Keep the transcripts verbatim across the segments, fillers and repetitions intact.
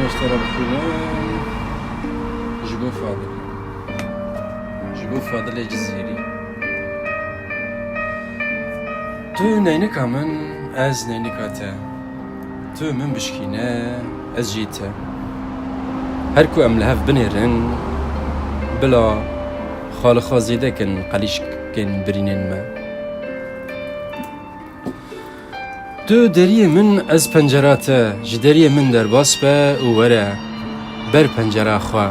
Ji te re bixwînim, ji bo Fadil. Ji bo Fadilê Cizîrî. Tu neynika min, ez neynika te. Tu min bişkîne, ez jî te. Her ku em li hev binêrin, bila xwe li xwe zêde kin qelîşkên birînên me. Tu deriyê min, ez pencera te, ji deriyê min derbas be û were ber pencera xwe.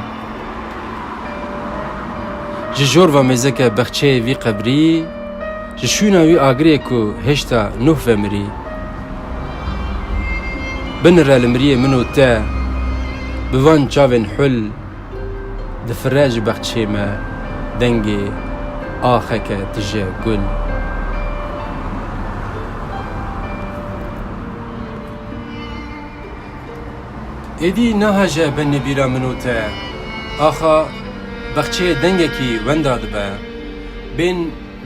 Ji jor ve mêzeke bexçeyê vî qebrî, ji şûna wî agirê ku hêşta Nuh ve mirî. Binire li miriyê min û te, bi van çavên hul, difire ji bexçê me dengê axeke tije gul. Êdî naheje benê bîra min û te. Axa bexçeyê dengekî wenda dibe. Bên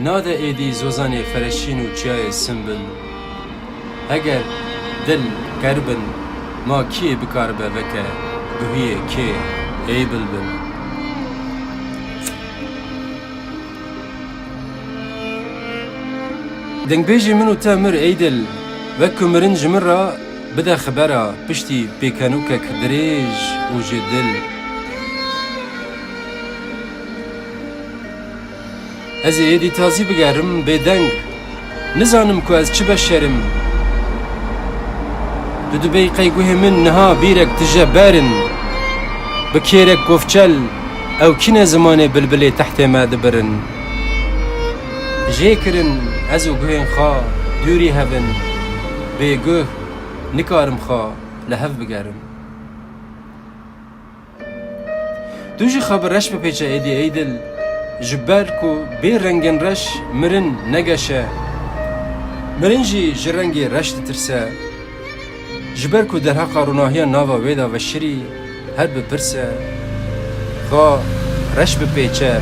nade êdî zozanê fereşîn û çiyayê Simbil. Heger dil keribin, ma kiyê bikaribe veke guhiyê kê, ey bilbil? Dengbêjê min û te mir, ey dil, wek ku mirin ji min re bide xibera piştî pêkenokek dirêj û ji dil. Ez ê êdî tazî bigerim bêdeng. Nizanim ku ez çi beşer im. Tu dibêy qey guhê min niha bîrek tije ber in. Bi kêrek govçel ew kî ne zimanê bilbilê tehtê me dibirin. Jê kirin ez û guhên xwe dûrî hev in. Bê guh nikarim xwe li hev bigerim. Tu jî xwe bi reş bipêçe êdî ey dil, ji ber ku bê rengên reş mirin negeşe. Mirin jî ji rengê reş ditirse. Ji ber ku derheqa ronahiya nava wê de veşirî her bi pirs e. Xwe reş bipêçe,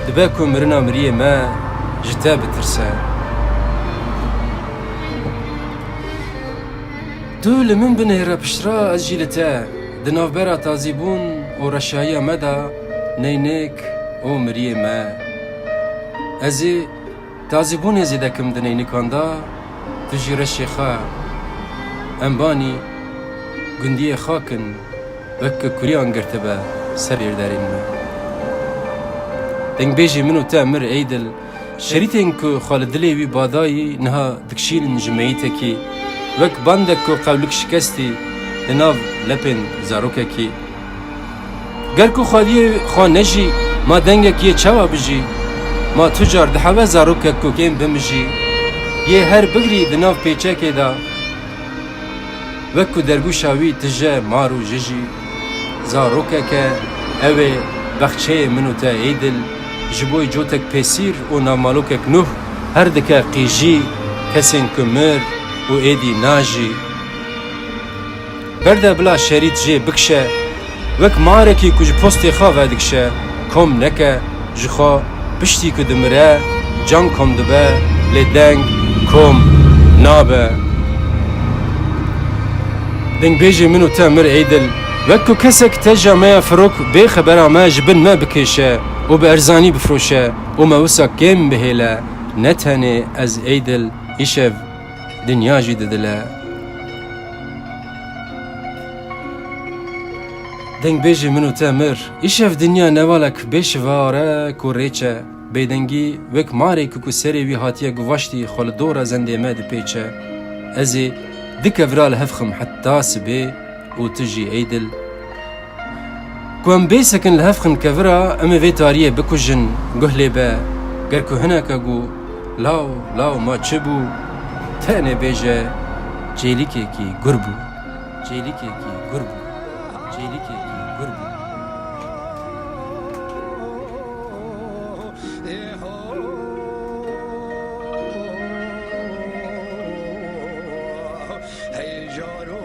dibe ku mirina miriyê me ji te bitirse. Tu li min binêre piştre ez jî li te. Di navbera tazîbûn û reşayiya me de neynik û miriyê me. Ez ê tazîbûnê zêde kim di neynikan de, tu jî reşê xwe. Em banî gundiyê xwe kin, wek ku kuriyan girtibe ser bêrderên me. Dengbêjê min û te mir ey dil, şerîtên ku xwe li dilê wî badayî niha dikşînin ji meyîtekî, wek bandek ku qewlik şikestî di nav lepên zarokekî. Ger ku xwediyê xwe nejî, ma dengek yê çawa bijî? Ma tu car dihewe zarokek ku kêm bimijî? Yê her bigirî di nav pêçekê de, wek ku dergûşa wî tije mar û jijî. Zarokek e, ew ê bexçeyê min û te ey dil, ji bo cotek pêsîr û navmalokek nuh her dike qîjî, kesên ku mir û êdî najî. Berde bila şerît jê bikşe, wek marekî ku ji postê xwe vedikşe, kom neke, ji xwe piştî ku dimire, can kom dibe, lê deng kom nabe. Dengbêjê min û te mir ey dil, wek ku kesek teja me ya firok bê xebera me ji bin me bikêşe û bi erzanî bifroşe û me wisa kêm bihêle, ne tenê ez ey dil, îşev dinya jî didile. Dengbêjê min û te mir, îşev dinya newalek bê şivarek û rêç e. Bêdengî wek marê ku, ku serê wî hatiye guvaştî xwe li dora zendê me dipêçe. Ez ê du kevira li hev xim heta sibê û tu jî ey dil. Ku em bê sekin li hev xin kevira, em ê vê tariyê bikujin, guh lê be. Ger ku hineke got, law, law ma çi bû? Tenê bêje, çêlîkekî gur bû. Çêlîkekî gur bû. Çêlîkekî gur bû. Hey jaro,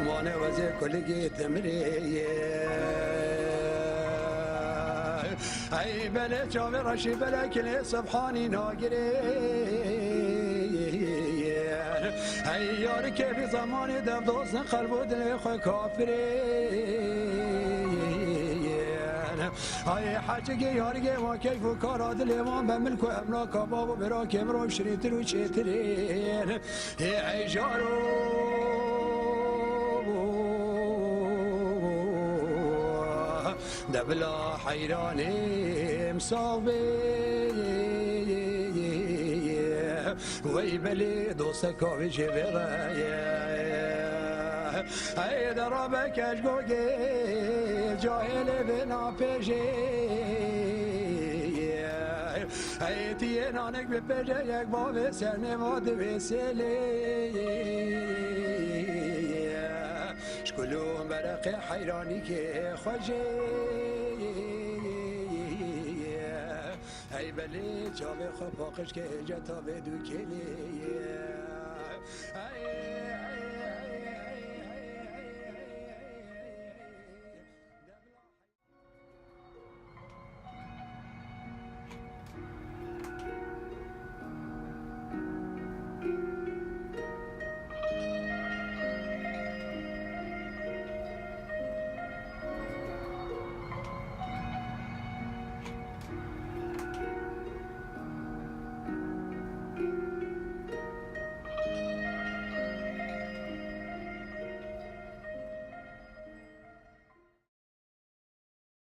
mane wezê kuligê te mirê ye. Hey belê çavê reşî belê kilê sebhanî nagirê. Hey yarikê bi zemanê dev dozin qelb û dilê xwe kafirên. Hey hecigê yarigê wan keyf û kara dilê wan be milk û emlaka bav û birakê mirov şirîntir û çêtirên. Hê ey jaro de bila heyranê em sax bê. Wey belê dosteka wê jê vê reye. Hey de rabe keşgogê cahilê vê napêjê. Hey tiyê nanek bi pêje yek bavê ser nêva divê sêlê. Şkulû bereqê heyranîkê xwe jê. Hey belê çavê xwe paqij ke ceta vê dûkêlê.